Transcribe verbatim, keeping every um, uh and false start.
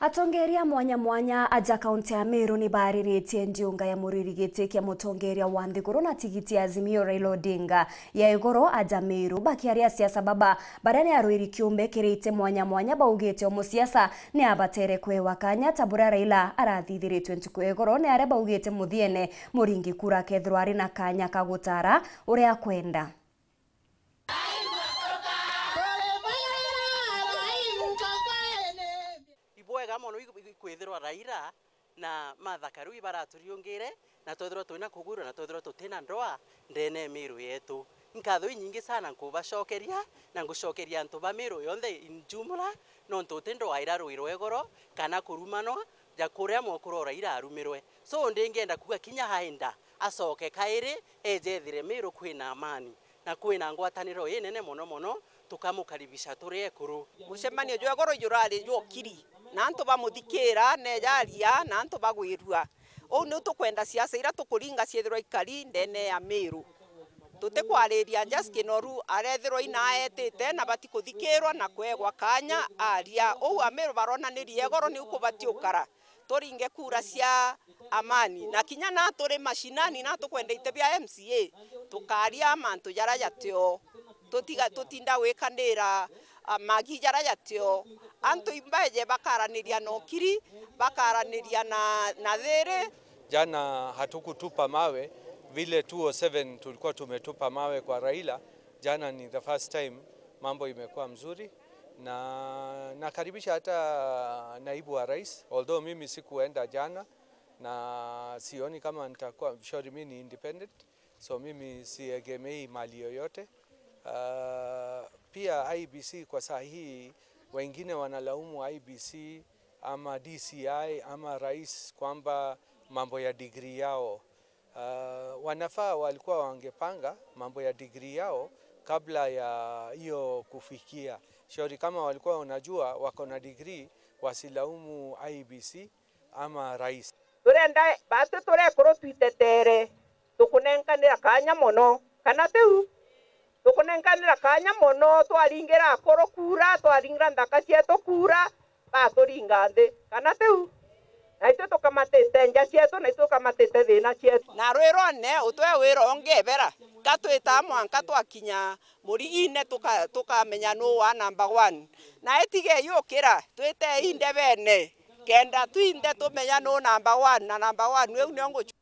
Atongeria mwanya mwanya aja kaunti ya Meru ni baariritie ndiunga ya muriri giti kia mutongeria wa nthiguru na tigiti ya Azimio Raila Odinga ya igoro aja Meru. Bakiaria siasa baba baria ni arwiri kiumbe kiri iti mwanya mwanya baugite o musiasa ni abatere kwewa kanya ta buria Raila arathithiritwe ntuku ya igoro ni aria baugite muthiene muringi kura akethirwa ari na kanya ka gutara uria akwenda. Ibwega mono ikwithirwa Raila na Martha Karua ibaraturiungire, na twethirwa twina kugwirwa, na twethirwa tutina ndoa ndene ya Meru yetu. Nkatho inyingi sana nkubacokeria, na ngucokeria antu ba Meru yonthe in jumla, nontu uti ndoa irarwirwa igoro kana kurumanwa ja kuria mwekuru o Raila arumirwe. So ndingienda kuuga kinya aenda, acoke kairi, eje ethire Meru kwina amani na kwina ngwataniro inene mono mono, tukamukaribisha turi ekuru. Mucemanio jwa igoro jurari jwa ukiri, na antu bamuthikira, neja aria, na antu bagwirua. Uu niu tukwenda siasa iria tukuringa ciethirwa ikari ndene ya Meru. Tutikwariria Justin Oru arethirwa ina aetite na batikuthikirwa na kwegwa kanya aria. Uu Ameru baronanirie igoro niu kubati ukara. Turinge kura cia amani. Na kinya na turi mashinani, na tukwenda ite bia M C A, tukaria mantu jaria jatio. Tutiga, tutinda gwikanira, a, magi jaria jatio. Antu imbaeje bakaraniria na ukiri, bakaraniria na, na thiri. Jana hatukutupa mawe vile two oh seven tulikuwa tumetupa mawe kwa Raila. Jana ni the first time, mambo imekuwa mzuri, na nakaribisha hata naibu wa rais, although mimi sikuenda jana, na sioni kama nitakuwa, shauri mimi ni independent, so mimi siegemei mali yoyote. Ah, pia I E B C kwa saa hii, wengine wanalaumu I E B C ama D C I ama rais kwamba mambo ya degree yao. Ah, wanafaa walikuwa wangepanga mambo ya degree yao kabla ya hiyo kufikia. Shauri kama walikuwa wanajua wako na degree, wasilaumu I E B C ama rais. Turenda batu turekuru twitetere, tukunenkanira kanya mono, kana tiu? Tukunenkanira kanya mono, twaringira akuru kura, twaringira nthaka cietu kura, baturinga nthi, kana tiu? Na itwi tukamatite nja cietu, na itwi tukamatite thina cietu. Na rwirone utwe wira ungi ebera, ka twita mwanka twakinya murigine tuka-, tukamenya nuu wa number one. Na itige yukira, twite indebene, kenda twinthe tumenya nuu number one, na number one iu nio ngucu-